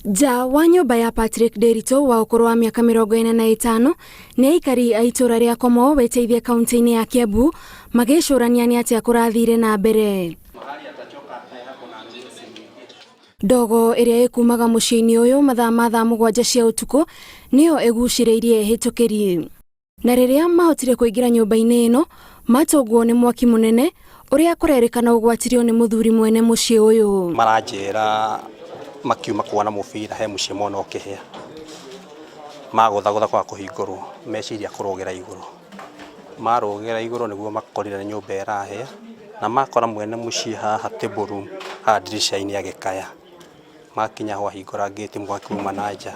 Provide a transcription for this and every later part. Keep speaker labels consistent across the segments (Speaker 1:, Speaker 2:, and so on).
Speaker 1: Nja wa nyũmba ya Patrick Nderitu wa ũkũrũ wa mĩaka 45 nĩ aikari a itũra rĩa Komo weteithie kaunti-inĩ ya Kiambu magĩcũrania nĩ atĩa kũrathire na mbere. Ndogo ĩrĩa ĩkumaga mũciĩ-inĩ ũyũ mathaa ma thaa 7 cia ũtukũ nĩyo ĩgucĩrĩirie ehĩtũkĩri. Na rĩrĩa mahotire kũingĩra nyũmba-inĩ ĩno, matũngwo nĩ mwaki mũnene ũrĩa kũrerĩkana ũgwatirio nĩ mũthuri mwene mũciĩ ũyũ.
Speaker 2: Maranjĩra makiuma kuona mũbira he mũciĩ mona ũkĩhĩa, magũthagũtha kwaga kũhingũrwo, meciria kũrũgĩra igũrũ, marũgĩra igũrũ nĩguo makorire nĩ nyũmba ĩrahĩa, na makora mwene mũciĩ haha table room haha ndirica-inĩ agĩkaya. Makinya ho ahingũra ngĩti mwaki uma na nja,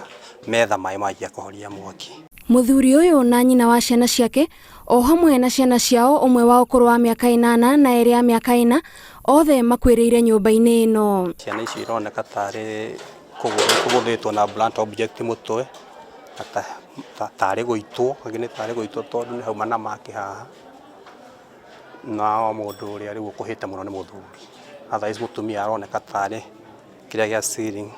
Speaker 2: metha maĩ manjia kũhoria mwaki.
Speaker 1: Mũthuri ũyũ na nyina wa ciana ciake o hamwe na ciana ciao ũmwe wa ũkũrũ wa mĩaka 8 na 2 ya mĩaka 4 othe makuĩrĩire nyũmba-inĩ ĩno.
Speaker 2: Ciana icio ironeka tarĩ kũgũthĩtwo na blunt object mũtwe, na tarĩ gũitwo, angĩ nĩ tarĩ gũitwo tondũ nĩ hauma na maki haha. Na mũndũ ũrĩa rĩu ũkũhĩte mũno nĩ mũthuri. Otherwise mũtumia aroneka tarĩ kĩrĩa gĩa ceiling,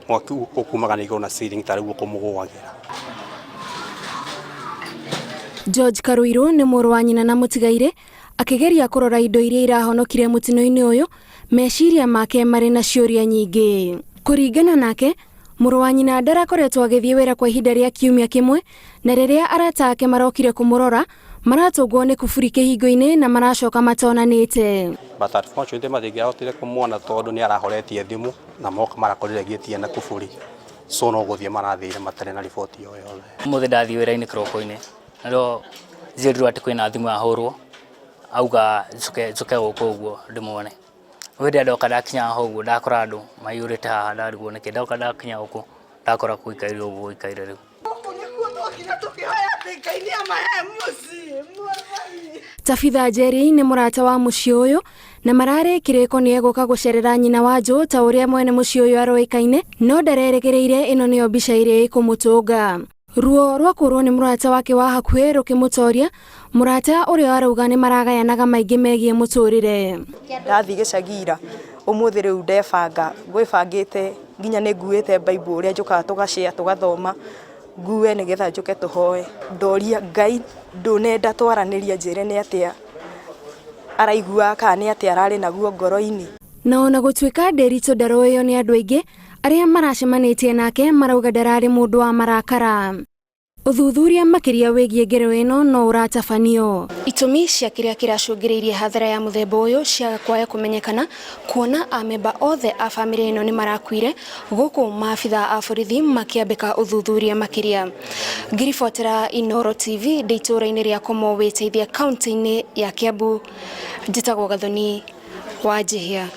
Speaker 2: mwaki ũkumaga na igũrũ na ceiling tarĩ guo ũkũmũgũagĩra.
Speaker 1: George Karuiru nĩ mũrũ wa nyina na mũtigairĩ akĩgeria kũrora indo iria irahonokire mũtino-inĩ ũyũ, meciria make marĩ na ciũria nyingĩ. Kũringana nake, mũrũ wa nyina ndarakoretwo agĩthiĩ wĩra kwa ihinda rĩa kiumia kĩmwe, na rĩrĩa arata ake marokire kũmũrora, maratũngwo nĩ kuburi kĩhingo-inĩ na maracoka matonanĩte.
Speaker 2: But unfortunately matingĩahotire kũmuona tondũ nĩ arahoretie thimũ na moka marakorire gĩti ena kuburi, so no gũthiĩ marathire matarĩ na riboti o yothe.
Speaker 3: Ũmũthĩ ndathiĩ wĩra-inĩ kĩroko-inĩ, narĩo njĩrirwo atĩ kwĩna thimũ yahũrwo, auga njũke njũke gũkũ ũguo ndĩmuone. Hĩndĩ ĩrĩa ndoka ndakinya haha ũguo ndakora andũ maiyũrĩte haha ndarigwo nĩkĩ, ndoka ndakinya gũkũ ndakora gũikaire ũguo gũikaire rĩu.
Speaker 1: Tabitha Njeri nĩ mũrata wa mũciĩ ũyũ na mararĩ kĩrĩko nĩ egũka gũcerera nyina wa Joe ta ũrĩa mwene mũciĩ ũyũ aroĩkaine, no ndarerĩgĩrĩire ĩno nĩyo mbica ĩrĩa ĩkũmũtũnga. Ruo rwa kũrwo nĩ mũrata wake wa hakuhĩ rũkĩmũtoria, mũrata ũrĩa arauga nĩ maragayanaga maingĩ megiĩ mũtũrĩre.
Speaker 4: Ndathiĩ gĩcagi ira, ũmũthĩ rĩu ndebanga, ngwĩbangĩte nginya nĩ nguĩte Bible ũrĩa njũkaga tũgacea tũgathoma, ngue nĩgetha njũke tũhoe. Ndoria Ngai ndũnenda twaranĩria anjĩre nĩ atĩa araiguaga kana nĩ atĩa ararĩ naguo ngoro-inĩ.
Speaker 1: Na ona gũtuĩka Nderitu ndaroĩo nĩ andũ aingĩ, arĩa maracemanĩtie nake marauga ndararĩ mũndũ wa marakara. Ũthuthuria makĩria wĩgiĩ ngero ĩno no ũratabanio. Itũmi cia kĩrĩa kĩracũngĩrĩirie hathara ya mũthemba ũyũ ciaga kwaya kũmenyekana, kuona amemba othe a bamĩrĩ ĩno nĩ marakuire, gũkũ maabithaa a borithi makĩambĩka ũthuthuria makĩria. Ngĩribotera Inooro TV ndĩ itũũra-inĩ rĩa Komo wĩteithia kaunti-inĩ ya Kiambu, njĩtagwo Gathoni Wanjihia.